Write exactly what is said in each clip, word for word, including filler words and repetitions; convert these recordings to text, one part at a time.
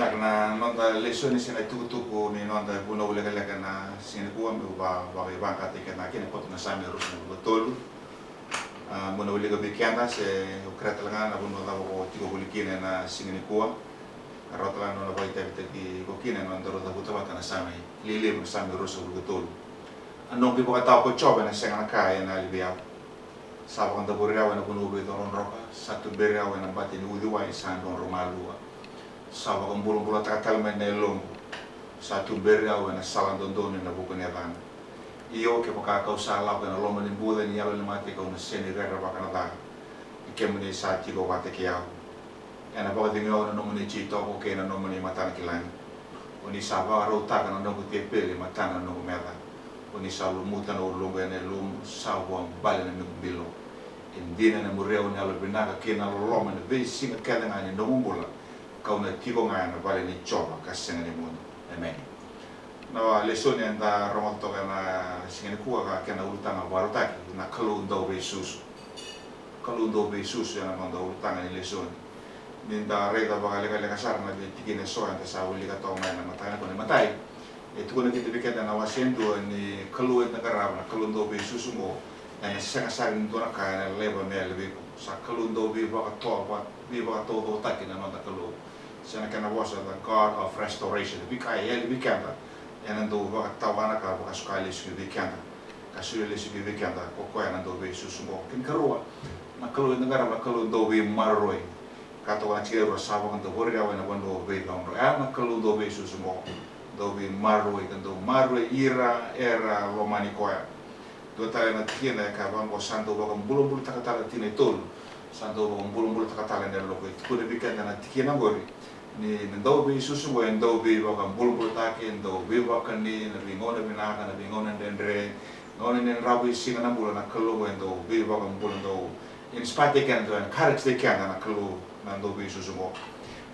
Na noda lesoni se na itukutuku ni noda vunau lekaleka na siga nikua meu va- vakaivaqataki keda kina e koto na Same ruasagavulu ka tolu. A, meu na wilika vei keda se o kerea tale ga na vanua cava ko tiko voli kina ena siga nikua. Rawa tale ga na nona vakaitavitaki iko kina ena nodaru cavuta vata na Same lelevu, na Same ruasagavulu ka tolu. A noqu ivakatawa ko Jiova ena sega na ka ena yali vei au. Sa vakadavori au ena vanua veicorodroka, sa tuberi au ena bati ni uciwai sa drodro malua. Sa vakabulabulataka tale mai na yaloqu, sa tuberi au ena sala dodonu ena vuku ni yacana. Io, kevaka kau sa lako ena loma ni buca ni yalo ni mate, kau na sega ni rerevaka na ca, ni kemuni sa tiko vata kei au. Ena vakacegui au na nomuni ititoko kei na nomuni matanakilagi. O ni sa vakarautaka na noqu tepeli e matana na noqu meca. O ni sa lumuta na uluqu ena ilumu, sa vuabale na mequ bilo. E dina ena muri au na yalovinaka kei na loloma ena veisiga kece ga ni noqu bula, kau na tiko ga ena vale ni Jiova ka sega ni mudu. Emeni. Na lesoni eda rogoca toka ena siga nikua ka kena ulutaga vakarautaki, na Kalou dau veisusu. Kalou dau veisusu ena noda ulutaga ni lesoni. Ni da raica vakalekaleka sara na veitikina eso eda sa wilika toka mai na mataka nikua. Na imatai, e tukuna kina vei keda na wase e dua ni Kalou eda qarava, na Kalou dau veisusu oqo, ena sega sara ni dua na ka ena laiva me yali vei iko. Sa Kalou dau veivakato- veivakataucokotaki na noda Kalou. Se na kena vosa, the God of restoration. Veika e yali vei keda, ena dau vakatawana ka vakasuka lesu ki vei keda, ka solia lesu ki vei keda ko koya na dau veisusu oqo. Kena ikarua, na Kalou eda qarava na Kalou dau veimaroroi. Ka toka na tikina e rua, sa vakadavori au ena vanua veicorodroka. Ya na Kalou dau veisusu oqo, dau veimaroroi, ka dau maroroi ira era lomani koya. Dua tale na tikina e kaya vaqo, sa dau vakabulabulataka tale, tikina e tolu. Sa dau vakabulabulataka tale na yaloqu. E tukuna vei keda na tikina oqori ni na dau veisusu oqo e dau veivakabulabulataki, e dau veivakani, na veigauna vinaka, na veigauna dredre, gauna ni dravuisiga na bula, na Kalou oqo e dau veivakabula, dau inspire-taki keda, dau encourage-taki keda na Kalou, na dau veisusu oqo.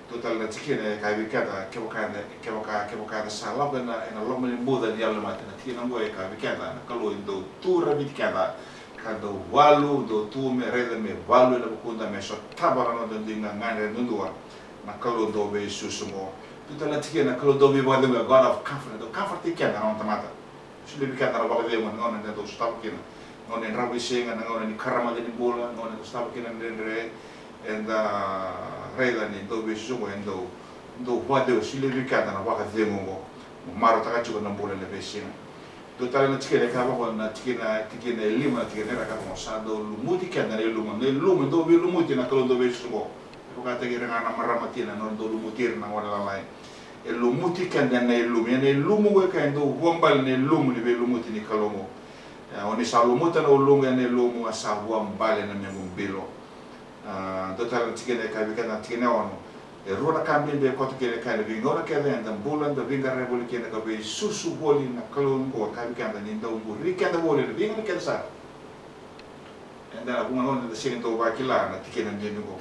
Dua tale na tikina e kaya vei keda, kevaka eda, kevaka, kevaka eda sa lako ena, ena loma ni buca ni yalo ni mate, na tikina oqo e kaya vei keda na Kalou e dau tu raviti keda, ka dau valu, dau tu me raica me valu ena vukuda, me sotava na noda dui gagadre duadua. Na Kalou dau veisusu oqo. Dua tale na tikina, na Kalou dau veivakacegui, God of comfort, dau comfort-taki keda na nona tamata. Solia vei keda na vakacegu ena gauna eda dau sotava kina na gauna ni dravuisiga, na gauna ni karamaca ni bula, na gauna eda sotava kina na dredre. Eda raica ni dau veisusu oqo e dau, dau vakacegu, solia vei keda na vakacegu oqo. Mo marautaka tiko na bula ena veisiga. Dua tale na tikina e kaya vaqo, na tikina, tikina e lima, na tikina e kaya vaqo, sa dau lumuti keda na ilumu. Na ilumu e dau veilumuti na Kalou dau veisusu oqo. E vakataki ira ga na marama tina, na nona dau lumuti ira na gone lalai. E lumuti keda ena ilumu, ia na ilumu oqo e kaya e dau vuabale na ilumu ni veilumuti ni Kalou oqo. E, o ni sa lumuta na uluqu ena ilumu, a sa vuabale na mequ bilo. A, dua tale na tikina e kaya vei keda na tikina e ono. E rua na ka bibi e koto kina, e kaya na veigauna kece eda bula, da veiqaravi voli kina ka veisusu voli na Kalou oqo, e kaya vei keda ni dau muri keda voli ena veigauna kece sara. Eda na vuqa na gauna eda sega ni dau vakila na tikina bibi oqo.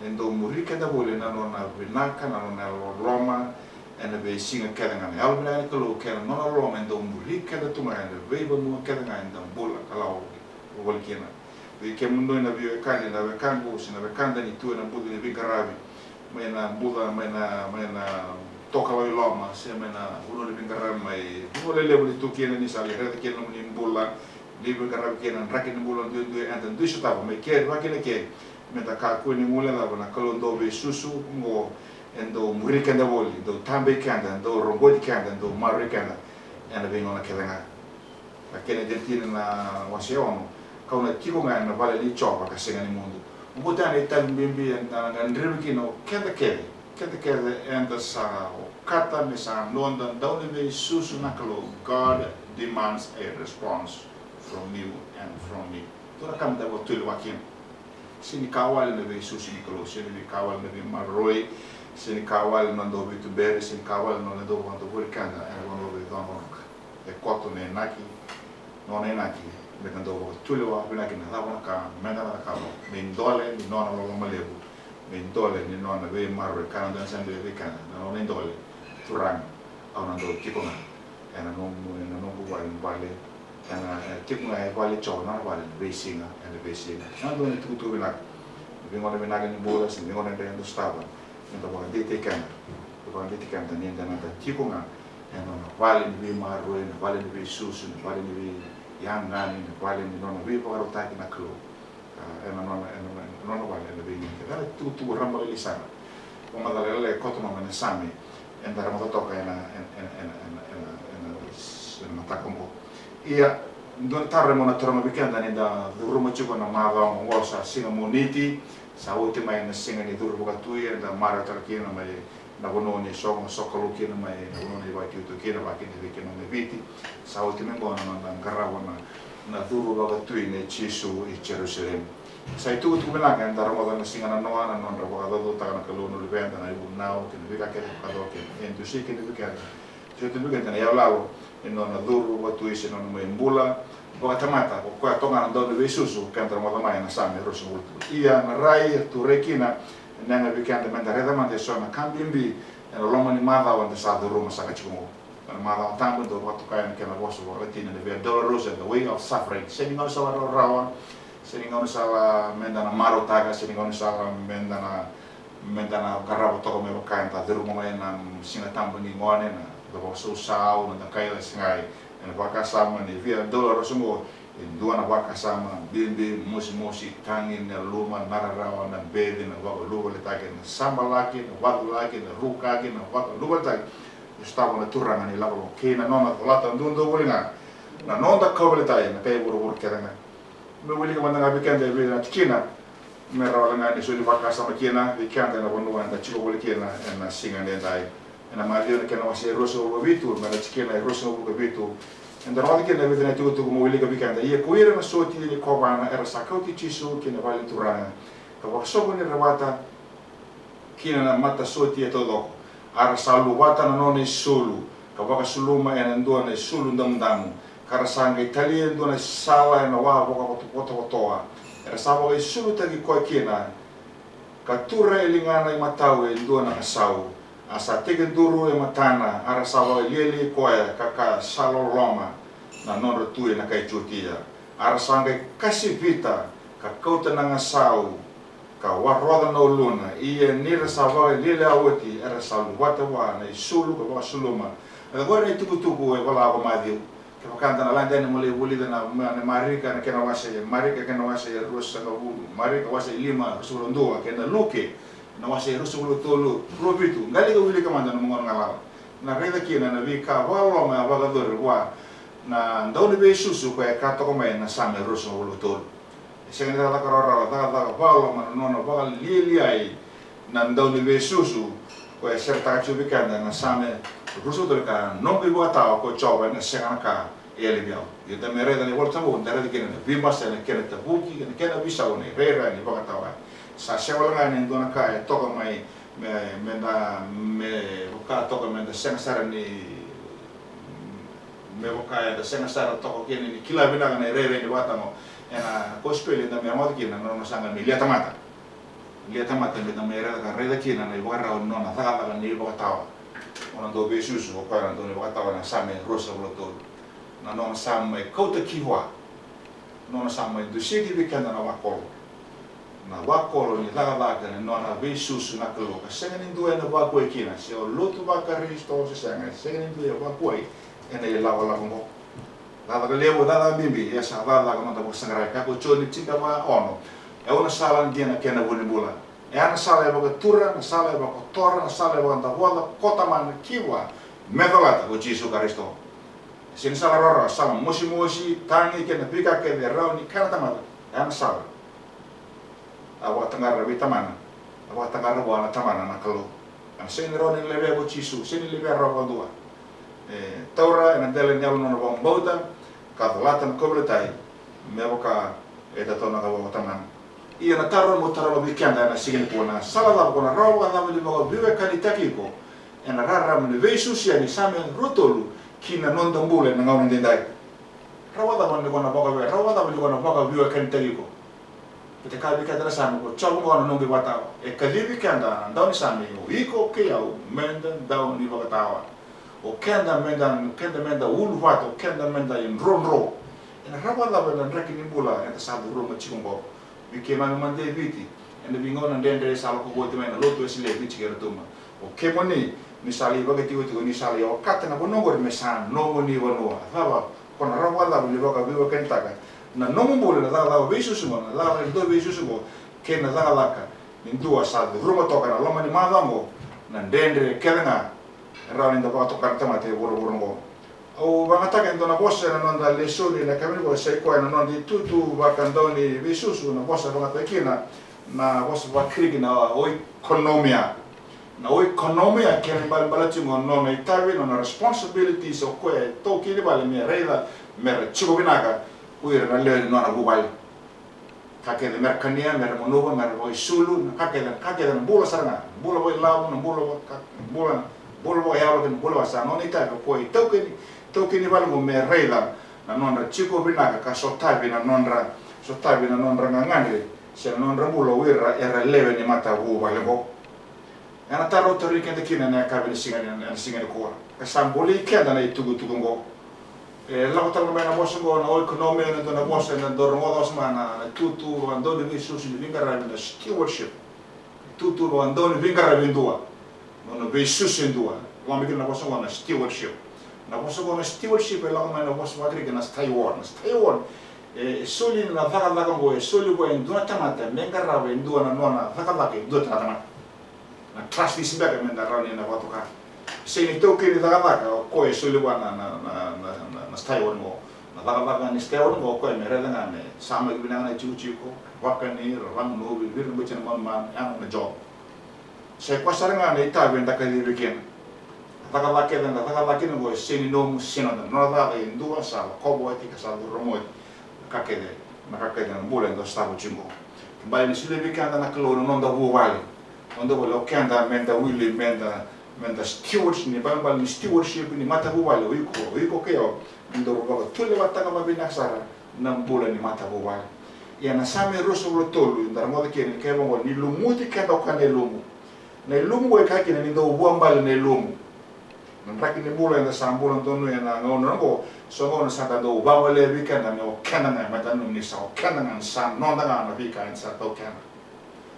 E dau muri keda voli na nona vinaka, na nona loloma, ena veisiga kece ga. Na yalovinaka ni Kalou kei na nona loloma e dau muri keda tu ga ena veivanua kece ga eda bula ka lako voli kina. Vei kemudou na veiwekani, na wekaqu se na wekada ni tu ena buca ni veiqaravi, mai na buca, mai na, mai na tokalau i loma, se mai na vanua ni veiqaravi, mai vanua lelevu ni tu kina, ni sa lai raica kina na nomuni bula, ni veiqaravi kina na draki ni bula duidui eda dui sotava, mai keri vaka kina keri, meda kakua ni guilecava na Kalou dau veisusu oqo, e dau muri keda voli, dau tabei keda, dau roqoti keda, dau maroroi keda ena veigauna kece ga. Na kena dina na wase ono, kau na tiko ga ena vale ni Jiova ka sega ni mudu. Oqo tale na itavi bibi eda na gadrevi kina o keda kece, keda kece eda sa okata me sa noda dau ni veisusu na Kalou. God demands a response from you and from me. Dua na ka meda vakatulewa kina. Sega ni ka wale na veisusu ni Kalou, sega ni ka wale na veimaroroi, sega ni ka wale na dau veituberi, sega ni ka wale na dau vakadavori keda ena vanua veicorodroka. E koto na inaki, nona inaki, meda dau vakatulewa vinaka na cava na ka meda na cakava, me idole ni nona loloma levu, me idole ni nona veimaroroi, ka na dua na sa dui vei keda na nona idole. Turaga, au na dau tiko ga ena nomu, ena noqu vale, vale, ena, e, tiko ga e vale Jiova, na vale ena veisiga, ena veisiga. Na dua na itukutuku vinaka. Na veigauna vinaka ni bula, se na veigauna dredre eda sotava, Eda vakadeitaki keda, eda vakadeitaki keda ni da na tiko ga ena nona vale ni veimaroroi, na vale ni veisusu, na vale ni veiyagani, na vale ni nona veivakarautaki na Kalou. A, ena nona, ena nona, ena nona vale, ena veigauna kece. Ena tukutuku rabailevu sara. Vakamacala lailai koto mai na Same eda rogoca toka ena, ena, ena mataka oqo. Ia, dua na taro meu na taroga vei keda ni da curuma tiko na macawa oqo, sa siga Moniti, sa oti mai na siga ni curu vakatui, eda marautaka kina mai na vanua ni soqo, soqo Kalou kina mai na vanua ni vakatiutu kina, vakakina vei kina mai Viti. Sa oti mai oqo na noda qarava na, na curu vakatui nei Jisu i Jerusalemi. Sa itukutuku vinaka eda rogoca na siga nanoa na nodra vakacaucautaka na Kalou na luveda, na ivunau kei na veika kece vakaco kina. E dusi kina vei keda, dusi kina vei keda na iyaloyalo ni nona curu vakatui se nona mai bula vakatamata, ko koya toka ga na dauniveisusu keda rogoca mai na Same ruasagavulu. Ia na rai e tu rai kina, e yaga vei keda meda raica mada eso na ka bibi ena loma ni macawa eda sa curuma saka tiko oqo. Ena macawa tabu dau vakatokai ena kena vosa vakaLatini na Via Dolorosa, the way of suffering. Sega ni gauna sa rawarawa, sega ni gauna sa meda na marautaka, sega ni gauna sa meda na, meda na qarava toka me vaka eda curuma mai na Siga Tabu ni gone, na noda vakasausau, na noda kaila, sega. Ena vakasama ni Via Dolorosa oqo, e dua na vakasama bibi, mosimosi, tagi, na luma, na rarawa, na beci, na vakaluvaletaki, na sabalaki, na vaculaki, na rukaki, na vakaluvaletaki. E sotava na Turaga na ilakolako kei na nona colata duadua voli ga na noda kauveilatai, na kai vuravura kece ga. Me wilika mada ga vei keda e vica na tikina me rawa ga ni soli vakasama kina vei keda ena vanua eda tiko voli kina ena siga nidai. Ena Maciu na kena wase e ruasagavulu ka vitu, me na tikina e ruasagavulu ka vitu. Eda rogoca kina e vica na itukutuku mo wilika vei keda. Ia ko ira na sotia ni kovana era sa kauti Jisu ki na vale ni Turaga, ka vakasoqoni ira vata kina na matasotia taucoko. A ra sa luvata na nona isulu, ka vakasuluma ena dua na isulu damudamu, ka ra sa qai talia e dua na sala ena wa vakavotavotoa era sa vakaisulutaki koya kina, ka tura e ligana imatau e dua na gasau. A sa tekiduru e matana, a ra sa vakalialiai koya, ka kaya, sa loloma na nodra tu ena kai Jutia. A ra sa qai kasivita, ka kauta na gasau, ka waroca na uluna. Ia ni ra sa vakalialiai oti, era sa luvata vua na isulu ka vakasuluma. Eda qori na itukutuku e vola ko Maciu. Kevaka da na lade yani mo lai vulica na, na Marika na kena wase, Marika kena wase e ruasagavulu, Marika wase e lima, ruasagavulu ka dua, kei na Luke na wase e ruasagavulu ka tolu, rua vitu. Qai lai wilika mada na nomu gauna galala. Na raica kina na veika vakaloloma e vakayacori vua na dauniveisusu ko e kaya toka mai na Same ruasagavulu ka tolu. E sega ni cakacaka rawarawa, cakacaka vakaloloma na nona vakalialiai na dauniveisusu, ko e seretaka tiko vei keda na Same ruasagavulu ka tolu, ka noqu ivakatawa ko Jiova ena sega na ka e yali vei au. Ia da mai raica na iVola Tabu, da raica kina na veibasai, na kena tavuki, na kena veisau, na irairai ni vakatawa. Sa sega wale ga ni dua na ka e toka mai me, me da, me vaka toka me da sega sara ni, me vaka eda sega sara toka kina ni kila vinaka na irairai ni vakatawa. Ena kosipeli eda mai rogoca kina na nona saga me lia tamata. Lia tamata me da mai raica ka raica kina na ivakarau ni nona cakacaka ni vakatawa. O na dau veisusu o koya na dau ni vakatawa na Same ruasagavulu ka tolu. Na nona sa mai kauta ki vua, nona sa mai dusiki vei keda na wakolo. Na wakolo ni cakacaka ni nona veisusu na Kalou, ka sega ni dua ena vakuai kina, se o lotu vaKarisito se sega, sega ni dua e vakuai ena ilakolako oqo. Cakacaka levu, cakacaka bibi, ia sa cakacaka noda vakasaqarai. Kaya ko Joni tinikava ono, e au na sala, na dina kei na vu ni bula. E a na sala e vakatura, na sala e vakatora, na sala e vakadavoca ko Tamana ki vua me colata ko Jisu Karisito. Sega ni sala rawarawa, sala mosimosi, tagi kei na veika kece e rawa ni kaya na tamata. E a na sala. A vakataqara vei Tamana, a vakataqara vua na Tamana na Kalou. A na sega ni rawa ni levea ko Jisu, sega ni levea rawa vakadua. E taura ena dela ni yalo na nona vakabauta ka colata na kauveilatai me vaka e tautaunaka vua ko Tamana. Ia na taro mo taroga vei keda ena siga nikua, na sala cava ko na rawa vakacava ni vakaveiwekanitaki iko ena rarama ni veisusu yani Same rua tolu ki na noda bula ena gauna daidai? Rawa cava ni ko na vakaveika, rawa cava ni ko na vakaveiwekanitaki iko? Keitou kaya vei keda na Same, ko Jiova oqo na noqu ivakatawa. E kacivi keda na daunisame, o iko kei au meda dau ni vakatawa. O keda meda, keda meda uluvatu, o keda meda idrodro. Ena rawa cava ena draki ni bula eda sa curuma tiko oqo? Vei keimami mada e Viti, Ena veigauna dredre sa lako voli mai na lotu Wesele e Viti kei Rotuma. O kemuni, ni sa lai vakatikotiko, ni sa lai okata na vanua oqori me sa nomuni vanua. Cava, ko na rawa vakacava ni vakaveiwekanitaka na nomu bula na cakacaka veisusu qo, na cakacaka ni dau veisusu qo, kei na cakacaka ni dua sa curuma toka na loma ni macawa qo, na dredre kece ga e rawa ni da vakatoka na tamata e vuravura qo. Au vagataka e dua na vosa ena noda lesoni ena yakavi nikua, sa i koya na noda itutu vakadauniveisusu, na vosa vagataki kina na vosa vaKiriki na oikonomia. Na oikonomia, kena ibalebale tiko na nona itavi, na nona responsibilities o koya e taukei ni vale me raica me ra tiko vinaka ko ira na lewe ni nona vuvale. Ka kece me ra kania, me ra manuva, me ra vakaisulu, na ka kece, na ka kece, na bula sara ga, na bula vakailavo, na bula vaka, na bula, na bula vakayalo kei na bula vaka, sa nona itavi o koya e taukei ni, taukei ni vale qo me raica na nodra tiko vinaka ka sotavi na nodra, sotavi na nodra gagadre se na nodra bula o ira era lewe ni matavuvale qo. Ena taro au tarogi keda kina ena yakavi ni siga ni, ena siga nikua, ka sa bolei keda na itukutuku oqo. E lako tale mai na vosa oqo na oikonomia, ena dua na vosa eda dau rogoca, vosa mai na, na itutu vakadauniveisusu ni veiqaravi, na stewardship. Itutu vakadauniveiqaravi e dua, nona veisusu e dua. Lako mai kina na vosa oqo na stewardship. Na vosa oqo na stewardship e lako mai na vosa vaKiriki na staion. Na staion e, e soli na cakacaka oqo, e soli koya e dua na tamata me qarava e dua na nona cakacaka e dua tale na tamata. Na trustees beka me da rawa ni na vakatoka. Sega ni taukei ni cakacaka o koya e soli vua na, na, na, na, na, na staion qo. Na cakacaka ni staion qo o koya me raica ga me samaki vinaka na itikotiko, vakani, ra vagunuvi, viri na bati na manumanu, yaga na job. Sa i koya sara ga na itavi eda kacivi kina. Na cakacaka kece eda cakacaka kina qo e sega ni nomu, sega ni noda. Na nona cakacaka e dua sa lakova oti ka sa curuma oti na ka kece, na ka kece na bula eda sotava tiko qo. Kena ibalebale ni solia vei keda na Kalou na noda vuvale. Noda vuvale o keda me da wili, me da, me da stewards ni, ibalebale ni stewardship ni matavuvale, o iko, o iko kei au, me daru vakatulewataka vakavinaka sara na bula ni matavuvale. Ia na Same ruasagavulu ka tolu eda rogoca kina ni kaya vaqo, ni lumuti keda o koya na ilumu. Na ilumu qo e kaya kina ni dau vuabale na ilumu. Na draki ni bula eda sa bula donuya ena gauna oqo, so gauna sa da dau vagolea vei keda me o keda ga, me da nanuma ni sa o keda ga, ni sa noda ga na veika eda sa taukena.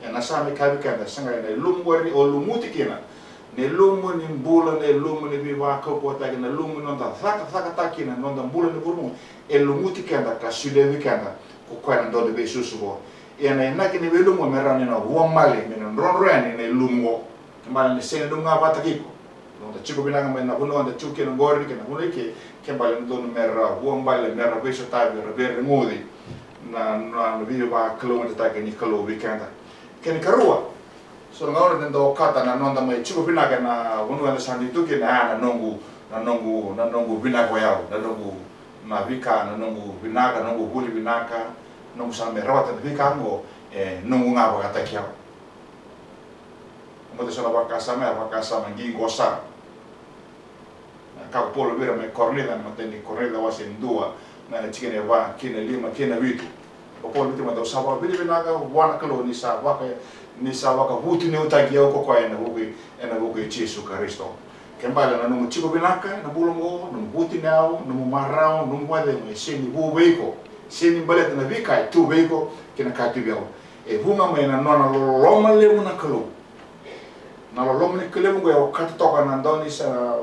Ena Same e kaya vei keda, sa qai na ilumu qori o lumuti kina. Na ilumu ni bula, na ilumu ni veivakaukauwataki, na ilumu ni noda cakacakataka kina na noda bula ni vuravura, e lumuti keda ka solia vei keda ko koya na dau ni veisusu qo. Ia na inaki ni veilumu me rawa ni na vuabale, me na drodro yani na ilumu qo. Kena ibalebale ni sega ni nomu ga vakataki iko. Noda tiko vinaka mai na vanua eda tiko kina qori kei na vanua i ke, kena ibalebale ni dodonu me ra vuabale, me ra veisotavi, ra veireguci na, na, na veivakalougatataki ni Kalou vei keda. Kena ikarua, so na gauna eda okata na noda mai tiko vinaka ena vanua eda sa dui tu kina, a, na noqu, na noqu, na noqu vinaka o yau, na noqu, na veika, na noqu vinaka, na noqu vuli vinaka, noqu sa mai rawata na veika oqo, e noqu ga vakataki au. Au mate so na vakasama, e vakasama qiqo sara. Na ka ko Paula vei ira mai Korinica, na imatai ni Korinica wase dua, na tikina e va kei na lima kei na vitu. Ko Paula vei ira, dou sa vakavinavinaka vua na Kalou ni sa vaka, ni sa vakavutuniyautaki au ko koya ena vuku i, ena vuku i Jisu Karisito. Kena ibalebale na nomu tiko vinaka ena bula oqo, nomu vutuniyau, nomu marau, nomu vakacegu, e sega ni vu vei iko. Sega ni baleta na veika e tu vei iko kei na ka e tu vei au. E vuqa mai na nona loloma levu na Kalou. Na loloma ni Kalou qo e okata toka na dau ni sa,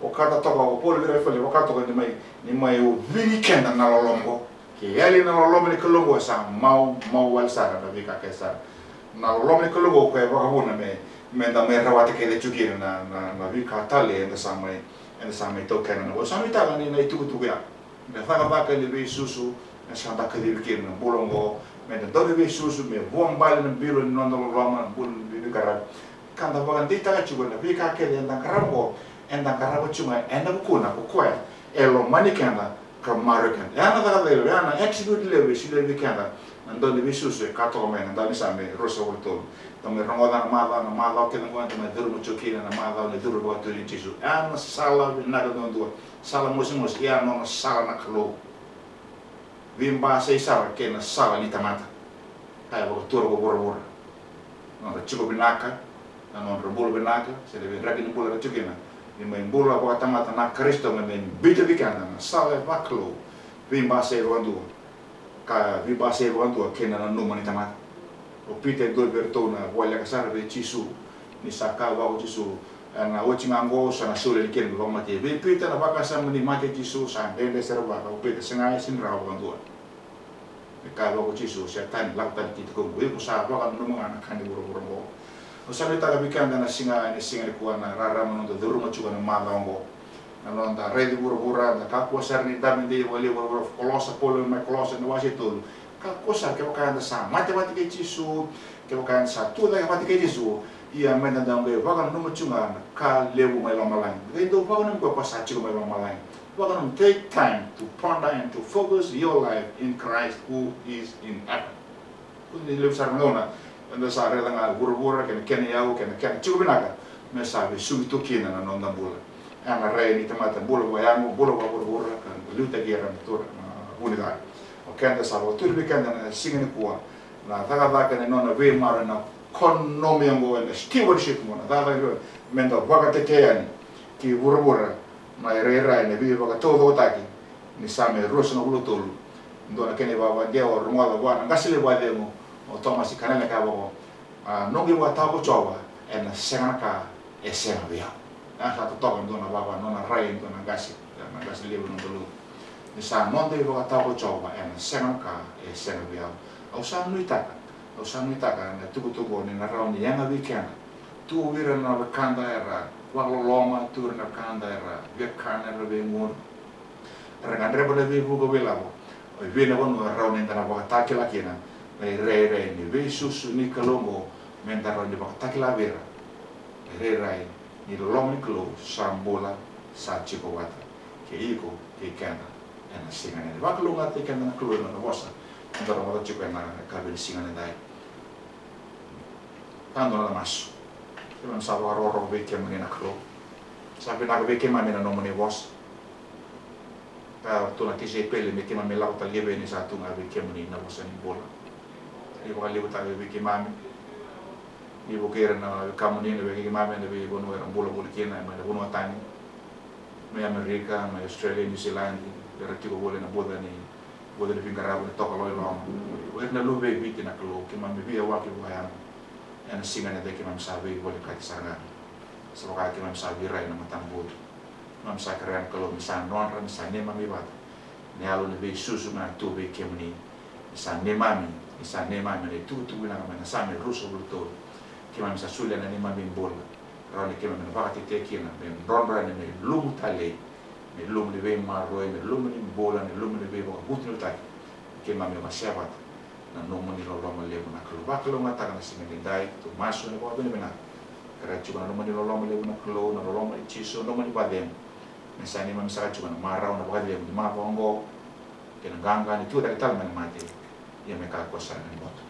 okata toka ko Paula vei ira, e fale, okata toka ni mai, ni mai ucili keda na loloma qo. Ke yali na loloma ni Kalou qo, e sa mau, mau wale sara na veika kece sara. Na loloma ni Kalou qo, koya e vakavuna me, me da mai rawata kece tiko kina na, na, na veika tale eda sa mai, eda sa mai taukena na, au sa nuitaka ni na itukutuku ya. Na cakacaka ni veisusu, me sa da kacivi kina na bula oqo, me da dau ni veisusu, me vuabale na bilo ni noda loloma, na bula ni veiqaravi. Ka da vakadeitaka tiko na veika kece eda qarava oqo, eda qarava tiko ga ena vukuna ko koya e lomani keda ka maroroi keda. E a na cakacaka levu, e a na attribute levu e solia vei keda na dau ni veisusu e kaya toka mai na dau ni Same ruasagavulu ka tolu. Da mai rogoca na macawa, na macawa kece oqo eda mai curuma tiko kina, na macawa ni curu vakaturi i Jisu. E a na sala vinaka duadua, sala mosimosi, e a na nona sala na Kalou. Veibasai sara kei na sala ni tamata. Ka e vakatura ko vuravura. Na nodra tiko vinaka, na nodra bula vinaka, se na veidraki ni bula era tiko kina. Ni mai bula vakatamata na Karisito, me mai biuta vei keda na sala vakalou. Veibasai vakadua. Ka veibasai vakadua kei na nanuma ni tamata. O Pita e dua vei iratou na voleka sara vei Jisu, ni sa kaya vaka o Jisu, ena oti ga oqo sa na soli yani kina na vakamate. Vei Pita na vakasama ni mate i Jisu sa dredre sara vaka. O Pita sega e sega ni rawa vakadua. E kaya vaka o Jisu, Setani, lako tani ki tikoqu, iko sa vakananuma ga na ka ni vuravura oqo. Au sa nuitaka vei keda na siga, na siga nikua na rarama na noda curuma tiko na macawa oqo. Na noda raici vuravura, da kakua sara ni dabe dei vakalevu vuravura, Kolosa, Paula mai Kolosa na wase e tolu. Kakua sara kevaka eda sa mate vata kei Jisu, kevaka eda sa tu cake vata kei Jisu, ia meda dau qai vakananuma tiko ga na ka levu mai lomalagi. Qai dau vakananuma koya sa tiko mai lomalagi. Vakananuma, take time to ponder and to focus your life in Christ who is in heaven. Kua ni levu sara na gauna eda sa raica ga vuravura kei na kena iyau kei na kena tiko vinaka me sa vesuki tu kina na noda bula. Ena rai ni tamata bula vakayago, bula vakavuravura, ka liutaki ira na tura na vu ni ca. O keda sa vakaturi vei keda na siga nikua na cakacaka ni nona veimaroroi na economy oqo, ena stewardship oqo, na cakacaka ni meda vakatetei yani ki vuravura na irairai ni veivakataucokotaki ni Same ruasagavulu ka tolu. Dua na kena ivakadewa au rogoca vua na qase levu vakacegu o Tomasi Kanele, kaya vaka oqo, a, noqu ivakatawa ko Jiova ena sega na ka e sega vei au. A, sa totoka dua na vava, nona rai dua na qase, na qase levu na dolu. Ni sa noda ivakatawa ko Jiova ena sega na ka e sega vei au. Au sa nuitaka, au sa nuitaka na tukutuku ni na rawa ni yaga vei keda. Tu vei ira na wekada era vakaloloma, tu vei ira na wekada era viakana, era veigunu. Era gadreva na veivuke vakailavo. O i vei na vanua e rawa ni da na vakatakila kina na irairai ni veisusu ni Kalou oqo, me da rawa ni vakatakila vei ira na irairai ni loloma ni Kalou sa bula, sa tiko vata kei iko, kei keda ena siga nidai. Vakalougatataki keda na Kalou ena nona vosa eda rogoca tiko ena yakavi ni siga nidai. Ka dua na masu. Keimami sa vakarokoroko vei kemuni na Kalou. Sa vinaka vei keimami na nomuni vosa. Ka tu na tisaipeli me keimami lako tale ki vei ni sa tu ga vei kemuni na vosa ni bula. Ni vakalevutaka vei keimami. Ni vukei ira na wekamuni, na wekamami ena veivanua era bula voli kina, mai na vanua tani, mai Amerika, mai Australia, New Zealand, era tiko voli ena buca ni, buca ni veiqaravi ni tokalau i loma. O ira na luve i Viti na Kalou, keimami veiyawaki vua yani. Ena siga nidai keimami sa veivolekati sara ga. Sa vaka keimami sa veirai na matabudru. Keimami sa kerea na Kalou me sa nodra, me sa neimami vata. Na yalo ni veisusu ga tu vei kemuni. Ni sa neimami, ni sa neimami na itukutuku vinaka mai na Same ruasagavulu ka tolu. Keimami sa solia na neimami bula. Rawa ni keimami na vakatetei kina me drodro yani me lumu talei, me lumu ni veimaroroi, me lumu ni bula, me lumu ni veivakavutuniutaki. Keimami wasea vata na nomuni loloma levu na Kalou. Vakalougatataka na siga nidai, tu masu ena vakavinavinaka. Kerea tiko na nomuni loloma levu na Kalou, na loloma i Jisu, na nomuni vakacegu. Me sa neimami saka tiko na marau, na vakacegu ni macawa oqo, kei na qaqa ni tucake tale mai na mate. Ia me kakua sara ni boto.